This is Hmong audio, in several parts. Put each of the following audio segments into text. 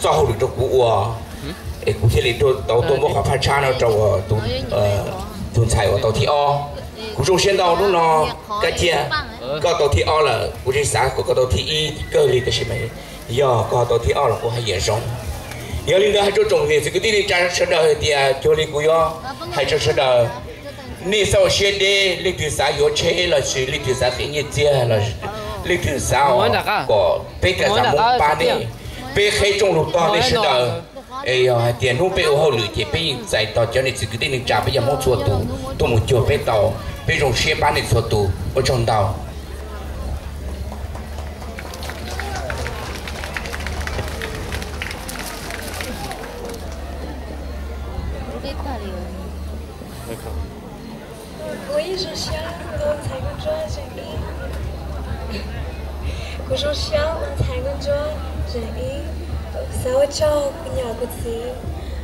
tau hauj lwm rau kuv ua, es kuv thiaj li tau tuaj muab qhov phaj tshab no rau tus ntxhais uas tau thib ob. Kuv zoo siab ntau hnub no, Kab Ciaj, koj tau thib ob lawm, kuv tsis xav kom koj tau thib ib kawg li, tab sis mas yog koj tau thib ob los kuv haj yam zoo. Yog li ntawd hais rau tsoom niam txiv kwv tij neej tsa sawv daws hais tias cuag li kuv yuav hais rau sawv daws, nej txhob ua siab deb, leej twg xav yuav tsheb los sis leej twg xav qhia nyiaj txiag los leej twg xav kom peb ka xav muab pab nej, peb qheb rooj lug tog nej sawv daws. Es yog hais tias hnub peb ua hauj lwm ces peb yeej txais tos cov niam txiv kwv tij neej tsa peb yog Hmoob txhua tus tuaj mus cuag peb tau, peb zoo siab pab nej txhua tus. Ua tsaug ntau. Kuv yeej zoo siab ua ntxhais nkauj ntsuab zeeg ib. Kuv zoo siab ua ntxhais nkauj ntsuab zeeg ib. Xav ua tsaug kuv niam kuv txiv,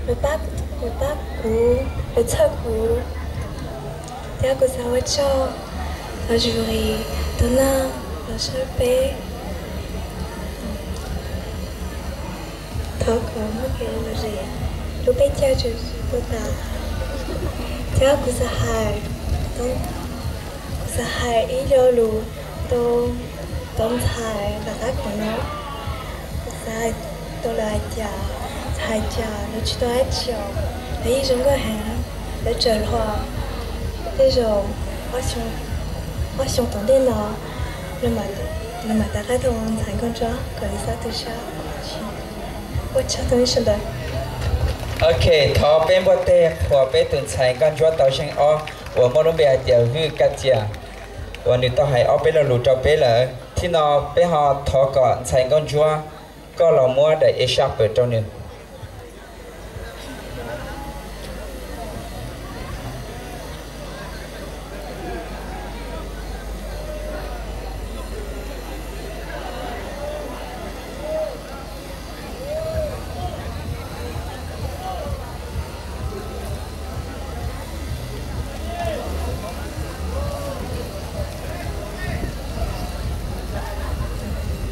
lawv pab, lawv pab kuv, lawv txhawj kuv. Thiab kuv xav ua tsaug los zuj zus tus neeg los saib peb. Thov kom muaj kev lom zem lub peb caug tsaws tuaj tas. Thiab kuv xav hais, kuv xav hais ib lo lus rau tus ntxhais tom qab khoom no. Kuv xav hais rau lawv hais tias, hais tias lawv tsis tau dab tsi os, lawv yeej zoo nkauj heev, lawv txawm hluas, tej zaum ob xyoo tom ntej no lawv mam rov qab tau ua ntxhais nkauj ntsuab kom lawv txhob tu siab. Ua tsaug rau nej sawv daws. Ok, thov peb npuaj teg qhuas peb tus ntxhais nkauj ntsuab tau zeeg ob uas muaj lub npe hais tias Vwj Kab Ciaj, uas nws tau hais ob peb lo lus rau peb lawm. Thib no peb ho thov kom ntxhais nkauj ntsuab koj los muab daim echarpe rau nws.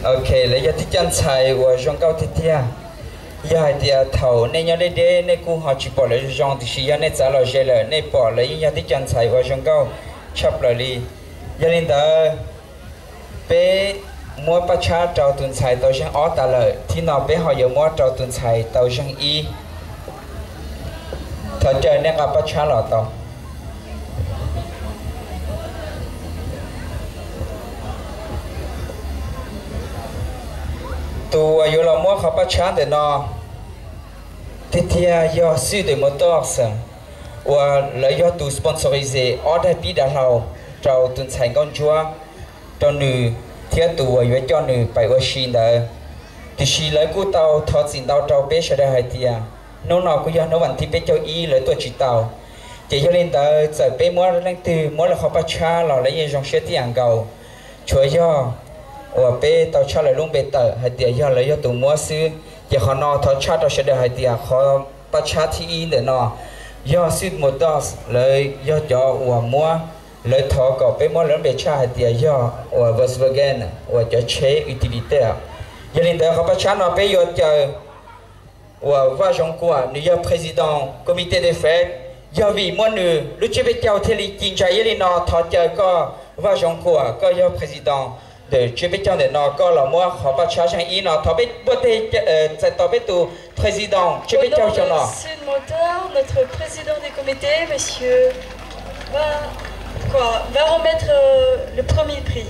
Ok, lawv yog tib co ntxhais uas zoo nkauj tiag tiag. Yog hais tias thaum nej nyob deb deb nej kuj ho tsis pom lawv zoo zoo, tiam sis yog nej txav los ze lawm nej pom lawv yeej yog tib co ntxhais uas zoo nkauj tshaj plaws li. Yog li ntawd, peb muab paj tshab rau tus ntxhais tau zeeg ob tas lawm, thib no peb ho yuav muab rau tus ntxhais tau zeeg ib. Thov caw nej nqa paj tshab los tau. Tus uas yuav los muab qhov paj tshab ntawm no tiag tiag yog Sud Motors, uas lawv yog tus sponsorize ob daim pib dav hlau rau tus ntxhais nkauj ntsuab, rau nws thiab tus uas yuav coj nws pais ua si ntawd. Tiam sis lawv kuj tau thov txim ntau rau peb sawv daws hais tias hnub no kuj yog hnub vas thib peb caug ib lawv tuaj tsis tau. Ces yog li ntawd txawm peb muab leej twg muab lawv qhov paj tshab los lawv yeej zoo siab tib yam nkaus. Tshuav yog uas peb tau tshaj lawv lub npe tawm hais tias yog lawv yog tus muab xwb. Ces qhov no thov tshaj rau sawv daws hais tias qhov paj tshab thib ib ntawm no yog Sud Motors lawv yog cov uas muab, lawv thov kom peb muab lawv lub npe tshaj hais tias yog uas Volkswagen uas cov tsheb utility. Yog li ntawd qhov paj tshab no peb yuav caw uas Vaj Zoov Kuam nws yog president comité de fête, yog vim muaj nws lub tsiab peb caug thiaj li ci ntsa ib li no. Thov caw koj Vaj Zoov Kuam, koj yog president ntawm tsiab peb caug ntawm no, koj los muab qhov paj tshab zeeg ib no. Thov peb npuaj teg txais tos peb tus president tsiab peb caug xyoo no. Au nom de Sud Motor, notre président du comité, monsieur va, quoi, va remettre, euh, le premier prix.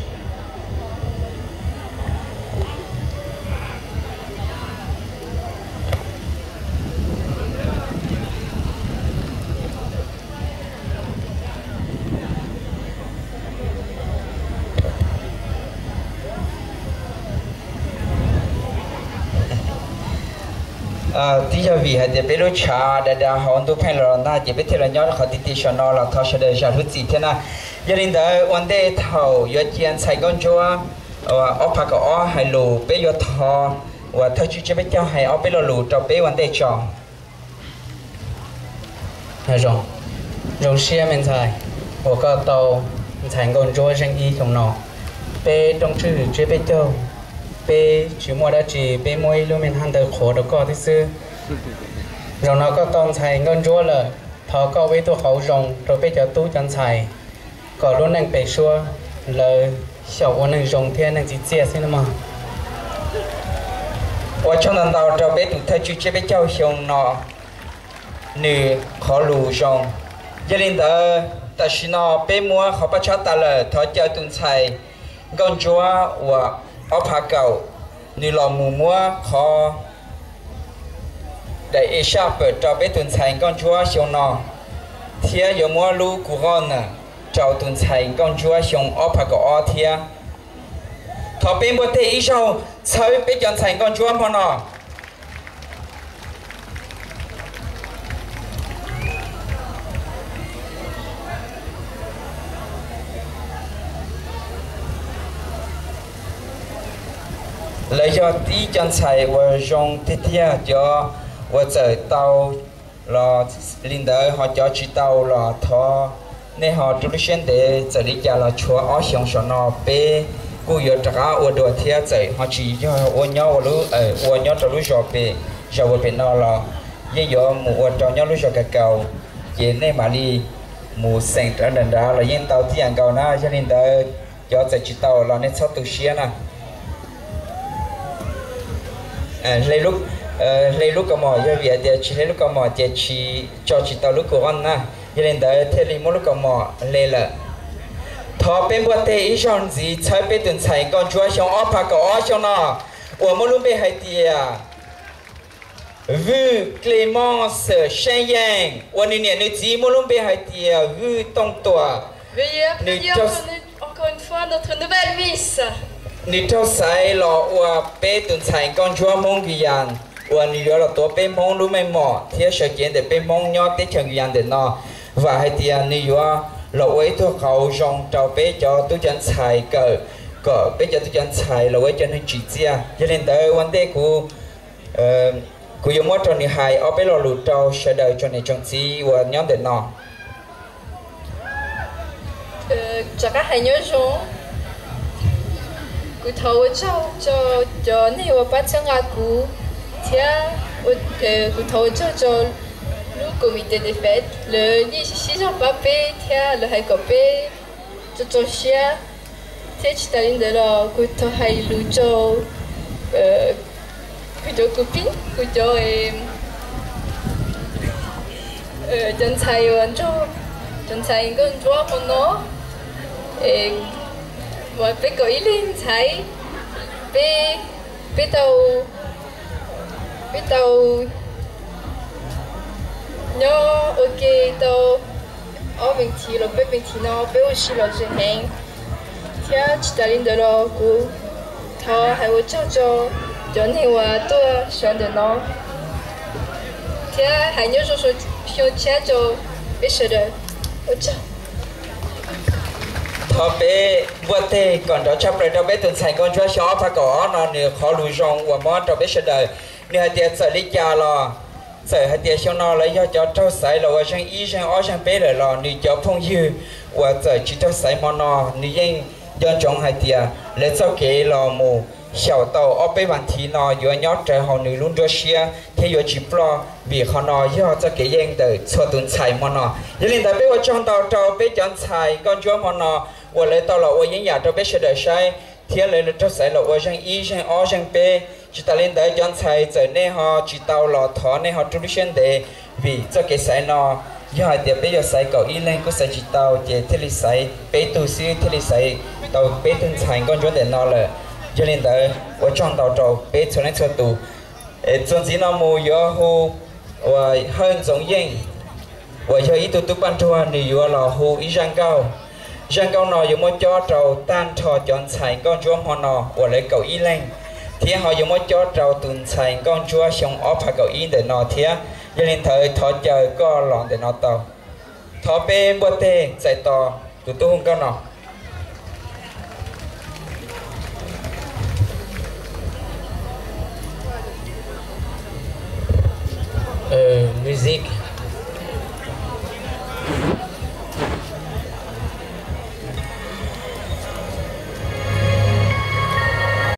Twb yog vim hais tias peb lub tshav dav dav hauv ntuj pheej los ntag ces peb thiaj los nyob qhov ti ti saum no los thov sawv daws zam lub txim thiab na. Yog li ntawd ua ntej thaum yuav cia ntxhais nkauj ntsuab ob phav kaum ob hais lus peb yuav thov uas thawj tswj tsiab peb caug hais ob peb lo lus rau peb ua ntej tso. Zoo siab me ntxhais uas koj tau ntxhais nkauj ntsuab zeej ib xyoo no. Peb rooj tswj tsiab peb caug Peb tsis muaj dab tsi, peb muab ib lub me hnab ntawv qhuav rau koj thiab xwb. Zaum no koj tau ntxhais nkauj ntsuab lawm, thov koj ua ib tug qauv zoo rau peb cov tub cov ntxhais, kom lub neej pem suab lawv xyaum ua neej zoo thiab neej txi txiaj xwb nawb mog. Ua tsaug ntau ntau rau peb tus thawj tswj tsiab peb caug xyoo no nws qhov lus zoo. Yog li ntawd tam sim no peb muab qhov paj tshab tas lawm, thov caw tus ntxhais nkauj ntsuab uas ob phav kaum nws los mus muab qhov daim ej saj pawm rau peb tus ntxhais nkauj ntsuab xyoo no, thiab yuav muab lub kub qoj na rau tus ntxhais nkauj ntsuab xyoo ob phav kaum ob thiab. Thov peb npuaj teg ib zaug txhawb peb cov ntxhais nkauj ntsuab hmo no. Lawv yog tib cov ntxhais uas zoo tiag tiag, cov uas txawm tau los li ntawd, ho cov tsis tau los thov nej ho rau lub siab ntev, txawm li cas los tshuav ob xyoos saum no peb kuj yuav rov qab ua dua thiab, txawm ho tsis yog ua nyob ua lub, ua nyob rau lub zos pem, zos uas pem no los yeej yuav mus ua rau nyob lub zos Kas Kaus, ces nej mam li mus xeem rau nram nrad los yeej tau tib yam nkaus na. Yog li ntawd cov txawm tsis tau los nej txhob tu siab na. Hle lub kaus mom, yog vim hais tias tsis hle lub kaus mom ces tsis tso tsis tau lub kub qoj na. Yog li ntawd thiaj li muab lub kaus mom hle lawm. Thov peb npuaj teg ib zaug ntxiv txhawb peb tus ntxhais nkauj ntsuab xyoo ob phav kaum ob xyoo no uas muaj lub npe hais tias Vwj Clement Xwm Seeb Yeej, uas nws niam nws txiv muaj lub npe hais tias Vwj Tooj Tuam. Nws raug xaiv los ua peb tus ntxhais nkauj ntsuab Hmoob Guyane, uas nws yuav los tuav peb Hmoob lub meej mom thiab sawv cev ntawm peb Hmoob nyob teb chaws Guyane ntawm no. Vam hais tias nws yuav los ua ib tug qauv zoo rau peb cov tub cov ntxhais kawm, kom peb cov tub cov ntxhais los ua ib cov neeg tsim txiaj. Yog li ntawd ua ntej kuv, kuv yuav muab rau nws hais ob peb lo lus rau sawv daws tsoom niam tsoom txiv uas nyob ntawm no. Rov qab hais nyob zoo. Kuv thov ua tsaug rau cov neeg uas pab txhawb nqa kuv, thiab kuv thov ua tsaug rau lub comité de fête, lawv yeej sib zog pab peb thiab lawv hais kom peb tso tso siab. Thiab tsis tas li ntawd los kuv thov hais lus rau kuv cov kwv tij, kuv cov, cov ntxhais uas nrog, cov ntxhais nkauj ntsuab hmo no, uas peb kaum ib leeg ntxhais, peb, peb tau, peb tau nyob ua ke tau ob vees thiv los peb vees thiv no, peb ua si los zoo heev. Thiab tsis tas li ntawd los kuv thov hais ua tsaug rau cov neeg uas tuaj sawv ntawm no, thiab hais nyob zoo xyoo tshiab rau peb sawv daws. Ua tsaug. Thov peb npuaj teg kom nrov tshaj plaws rau peb tus ntxhais nkauj ntsuab xyoo ob phav kaum ob no nws qhov lus zoo uas muab rau peb sawv daws. Nws hais tias txawm li cas los, txawm hais tias xyoo no lawv yog cov raug xaiv los ua zeej ib zeej ob zeej peb lawm los nws cov phooj ywg uas txawm tsis raug xaiv hmo no nws yeej nco ntsoov hais tias lawv txoj kev los mus xyaum tau ob peb vas thiv no yuav nyob rawv hauv nws lub nruab siab thiab yuav tsis ploj, vim qhov no yog txoj kev yeej ntawm txhua tus ntxhais hmo no. Yog li ntawd peb ua tsaug ntau rau peb cov ntxhais nkauj ntsuab hmo no uas lawv tau los ua yeeb yam rau peb sawv daws saib, thiab lawv raug xaiv los ua zeej ib zeej ob zeej peb. Tsis tas li ntawd cov ntxhais txawm nej ho tsis tau los thov nej ho rub lub siab ntev, vim txoj kev xaiv no yog hais tias peb yuav xaiv kaum ib leeg kuj xaiv tsis tau ces thiaj li xaiv peb tug xwb, thiaj li xaiv tau peb tug ntxhais nkauj ntsuab ntawm no lawm. Yog li ntawd ua tsaug ntau rau peb txhua leej txhua tus. Txuas ntxiv no mus yuav hu uas Hawj Ntxoov Yeej uas yog ib tug tub paj nruag nws yuav los hu ib zaj nkauj. Zaj nkauj no yuav muab cob rau tag nrho cov ntxhais nkauj ntsuab hmo no uas lawv kaum ib leeg, thiab ho yuav muab cob rau tus ntxhais nkauj ntsuab xyoo ob phav kaum ib ntawm no thiab. Yog li ntawd thov caw koj los ntawm no tau. Thov peb npuaj teg txais tos tus tub hu nkauj no.